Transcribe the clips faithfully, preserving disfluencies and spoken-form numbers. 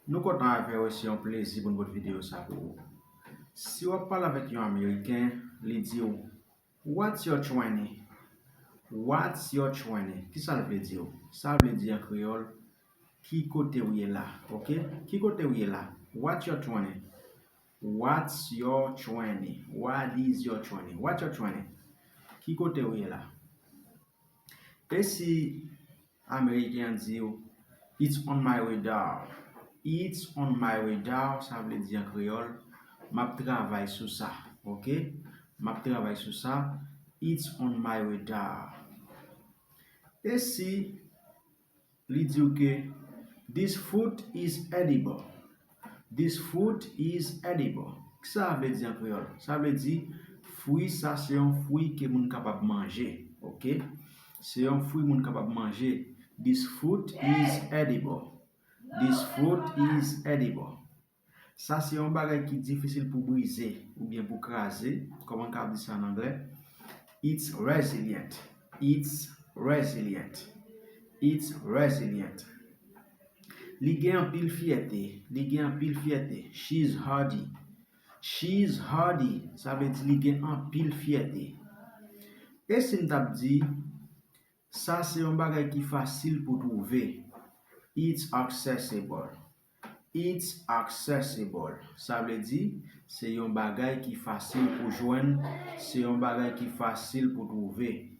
Nou kontan avè w, se yon plezi pou n pote videyo sa pou ou. Si w ap pale avèk yon Ameriken, li di w, "What's your twenty? What's your twenty?" Kisa l vle di w? Sa vle di an kreyòl, "Ki kote w ye la?" Oke? Ki kote w ye la? What's your twenty? What's your twenty? What is your twenty? What's your twenty? Ki kote w ye la? E si Ameriken an di w, "It's on my radar." It's on my radar, sa vle di an kreyòl, "M ap travay sou sa." Oke? "M ap travay sou sa." It's on my radar. E si li di w ke, "This fruit is edible." "This fruit is edible." Kisa sa vle di an kreyòl? Sa vle di, fwi sa se yon fwi ke moun kapab manje. Oke? Se yon fwi moun kapab manje. "This fruit is edible." "This fruit is edible." Sa se yon bagay ki difisil pou brize oubyen pou kraze. Kòman n ka di sa an anglè? It's resilient. It's resilient. It's resilient. Li gen anpil fyète. Li gen anpil fyète. She's hardy. She's hardy. Sa vle di li gen anpil fyète. E si m t ap di, sa se yon bagay ki fasil pou twouve. It's accessible. It's accessible. Sa vle di, se yon bagay ki fasil pou jwenn, se yon bagay ki fasil pou twouve.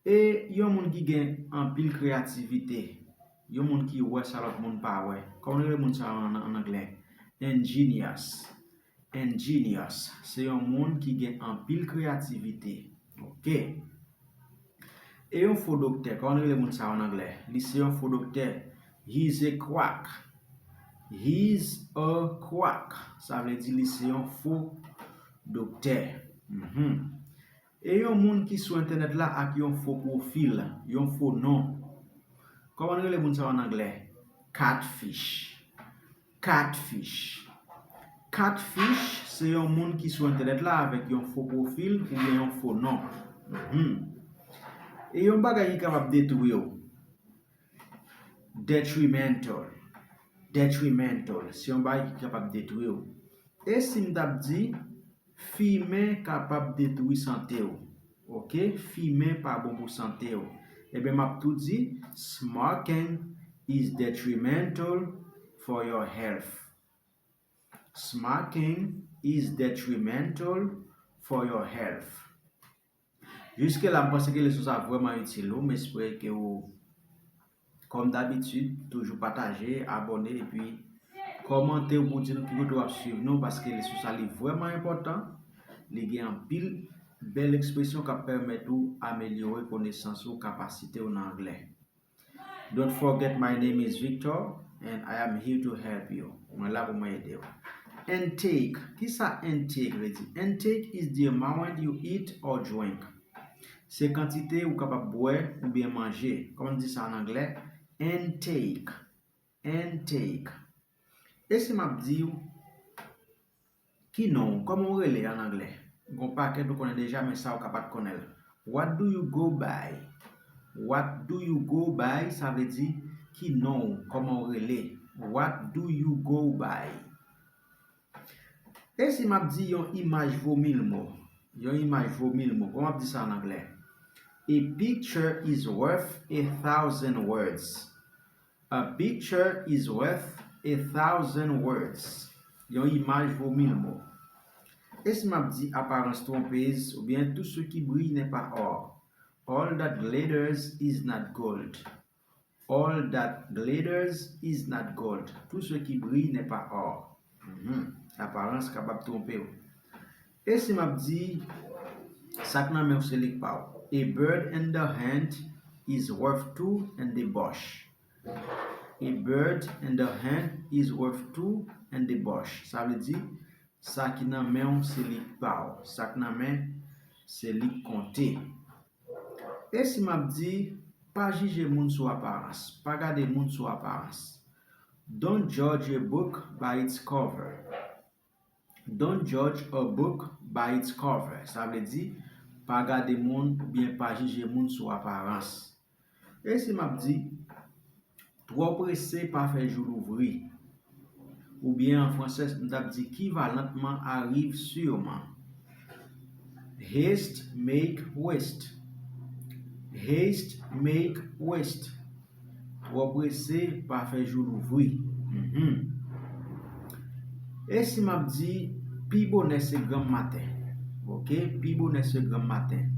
E yon moun ki gen anpil kreyativite, yon moun ki wè sa lòt moun pa wè. Kòman yo rele moun sa yo an, an anglè? Ingenious. Ingenious. Se yon moun ki gen anpil kreyativite. Oke. E yon fo doktè, kòman yo rele moun sa yo an anglè? Li se yon fo doktè. He's a quack. He's a quack. Sa vle di li se yon fo doktè. Mhm. E yon moun ki sou entènèt la ak yon fo pwofil, yon fo non. Kòman yo rele moun sa yo an anglè? Catfish. Catfish. Catfish se yon moun ki sou entènèt la avèk yon fo pwofil oubyen yon fo non. Mhm. E yon bagay ki kapab detwi w. Detrimental. Detrimental. Se yon bagay ki kapab detwi w. E si m t ap di, fimen kapab detwi sante w. Oke? Fimen pa bon pou sante w. Ebyen, m ap tou di, smoking is detrimental for your health. Smoking is detrimental for your health. Jiske la, m panse ke leson sa vrèman itil ou. M espere ke ou, kòm dabitid, toujou pataje, abòne, epi kòmante pou di nou ki kote w ap swiv nou, paske leson sa li vrèman enpòtan. Li gen anpil bèl ekspresyon k ap pèmèt ou amelyore konesans ou, kapasite w nan anglè. Don't forget, my name is Victor and I am here to help you. Mwen la pou mwen ede w. Intake. Kisa intake vle di? Intake is the amount you eat or drink. Se kantite ou kapab bwè oubyen manje. Kòman n di sa an anglè? Intake. Intake. E si m ap di w, ki non w? Kòman w rele an anglè? Gon pakèt ou konnen deja, men sa w ka pa t konnen l. What do you go by? What do you go by? Sa vle di, ki non w? Kòman w rele? What do you go by? E si m ap di yon imaj vo mil mo? Yon imaj vo mil mo. Kòman m ap di sa an anglè? A picture is worth a thousand words. A picture is worth a thousand words. Yon imaj vo mil mo. E si m ap di aparans twonpez, oubyen tout ce qui brille n'est pas or. All that glitters is not gold. All that glitters is not gold. Tout ce qui brille n'est pas or. Mhm. Aparans kapab twonpe w. E si m ap di, sa k nan men w se li k pa w. A bird in the hand is worth two in the bush. A bird in the hand is worth two in the bush. Sa vle di, sa ki nan men w se li k pa w. Sa k nan men, se li k konte. E si m ap di, pa jije moun sou aparans. Pa gade moun sou aparans. Don't judge a book by its cover. Don't judge a book by its cover. Sa vle di, pa gade moun oubyen pa jije moun sou aparans. E si m ap di, twò prese pa fè jou louvri. Oubyen an fransè, m t ap di qui va lentement arrive sûrement. Haste make waste. Haste make waste. Twò prese pa fè jou louvri. Mhm. E si m ap di pi bonè se granm maten? Ok, pi bonè se granm maten.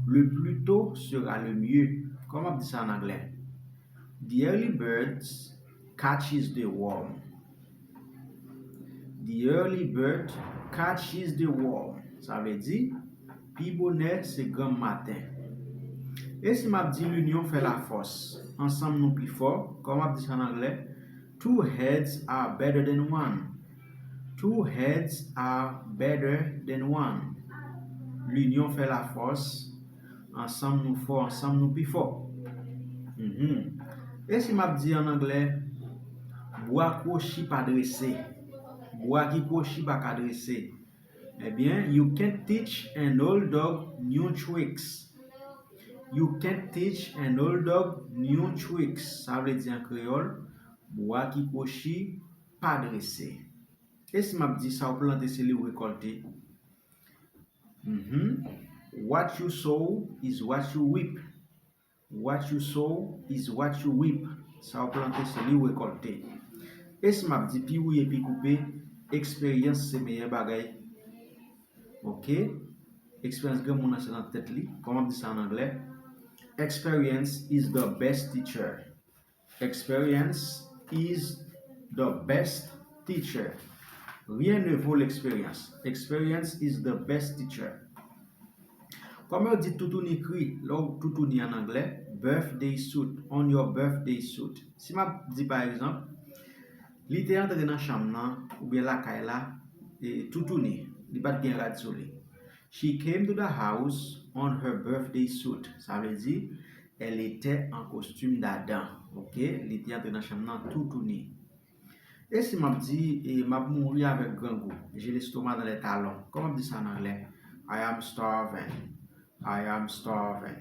Le plus tôt sera le mieux. Kòman ap di sa an anglè? The early birds catches the worm. The early bird catches the worm. Sa vle di, pi bonè se granm maten. E si m ap di l'union fait la force, ansanm nou pi fò, kòman ap di sa an anglè? Two heads are better than one. Two heads are better than one. L'union fait la force. Ansanm nou fò, ansanm nou pi fò. Mhm. E si m ap di an anglè, bwa kwochi pa drese. Bwa ki kwochi pa ka drese. Ebyen, you can't teach an old dog new tricks. You can't teach an old dog new tricks. Sa vle di an kreyòl, bwa ki kwochi pa drese. E si m ap di sa w plante se li w rekòlte? Mhm. What you sow is what you reap. What you sow is what you reap. Sa w plante se li w rekòlte. E si m ap di pi wouye pi koupe, eksperyans se meyè bagay. Ok? Eksperyans granmoun nan se nan tèt li. Kòman ap di sa an anglè? Experience is the best teacher. Experience is the best teacher. Rien ne vaut l'expérience. Experience is the best teacher. Kòman yo di toutouni kri lè w toutouni an anglè? Birthday suit, on your birthday suit. Si m ap di pa egzanp, li te antre nan chanm nan oubyen lakay la, e, toutouni, li pa t gen rad sou li. She came to the house on her birthday suit. Sa vle di, elle était en costume d'Adam. Ok? Li te antre nan chanm nan toutouni. E si m ap di, e, m ap mouri avèk grangou? J'ai l'estomac dans les talons. Kòman ap di sa an anglè? I am starving. I am starving.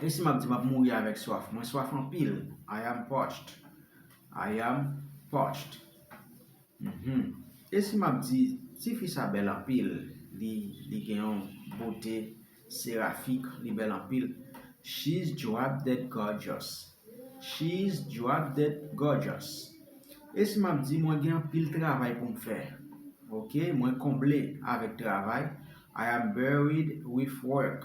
E si m ap di m ap mouri avèk swaf? Mwen swaf anpil. I am parched. I am parched. Mhm. E si m ap di, tifi sa bèl anpil, li, li gen yon bote serafik, li bèl anpil. She's drop dead gorgeous. She's drop dead gorgeous. E si m ap di, mwen gen anpil travay pou m fè. Ok, mwen konble avèk travay. I am buried with work.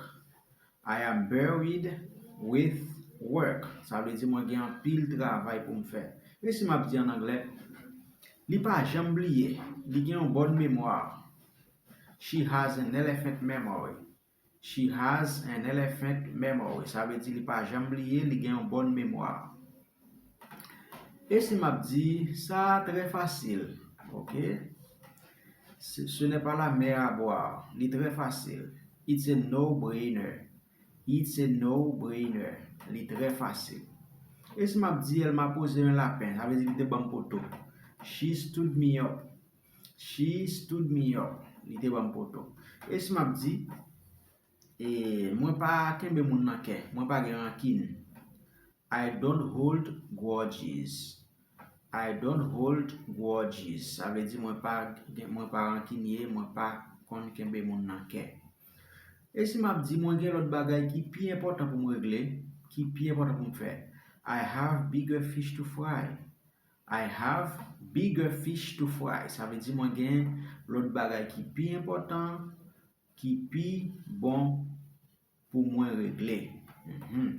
I am buried with work. Sa vle di mwen gen anpil travay pou m fè. E si m ap di an anglè, li pa janm bliye, li gen yon bòn memwa. She has an elephant memory. She has an elephant memory. Sa vle di li pa janm bliye, li gen yon bòn memwa. E si m ap di, sa trè fasil, ok? Ce, ce n'est pas la mer à boire. Li trè fasil. It's a no-brainer. It's a no-brainer. Li trè fasil. E si m ap di, elle m'a posé un lapin, sa vle di li te ban m poto. She stood me up. She stood me up. Li te ban m poto. E si m ap di, e, mwen pa kenbe moun nan kè, mwen pa gen rankin. I don't hold grudges. I don't hold grudges. Sa vle di mwen pa gen, mwen pa rankinye, mwen pa konn kenbe moun nan kè. E si m ap di mwen gen lòt bagay ki pi enpòtan pou m regle, ki pi enpòtan pou m fè? I have bigger fish to fry. I have bigger fish to fry. Sa vle di mwen gen lòt bagay ki pi enpòtan, ki pi bon pou mwen regle. Mhm.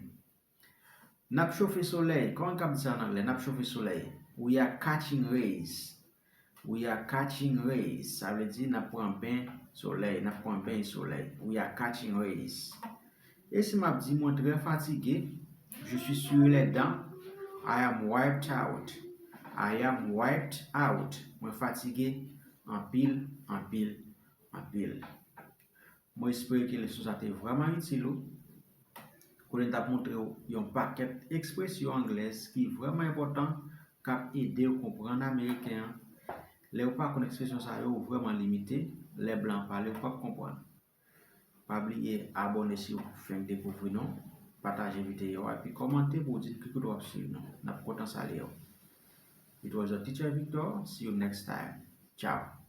N ap chofe solèy. Kòman k ap di sa an anglè? N ap chofe solèy. We are catching rays. We are catching rays. Sa vle di n ap pran ben solèy, n ap pran ben solèy. We are catching rays. E si m ap di mwen trè fatige, je suis sur les dents, I am wiped out. I am wiped out. Mwen fatige anpil, anpil, anpil. Mwen espere ke leson sa te vrèman itil ou. Kounye a n t ap montre w yon pakèt ekspresyon anglèz ki vrèman enpòtan, k ap ede w konprann ameriken an. Lè w pa konn ekspresyon sa yo, ou vrèman limite. Lè blan an pale, ou p ap konprann. Pa bliye abòne si w fenk dekouvri nou, pataje videyo a, epi kòmante pou w di n ki kote w ap swiv nou. N ap kontan salye w. It was your teacher Victor. See you next time. Ciao.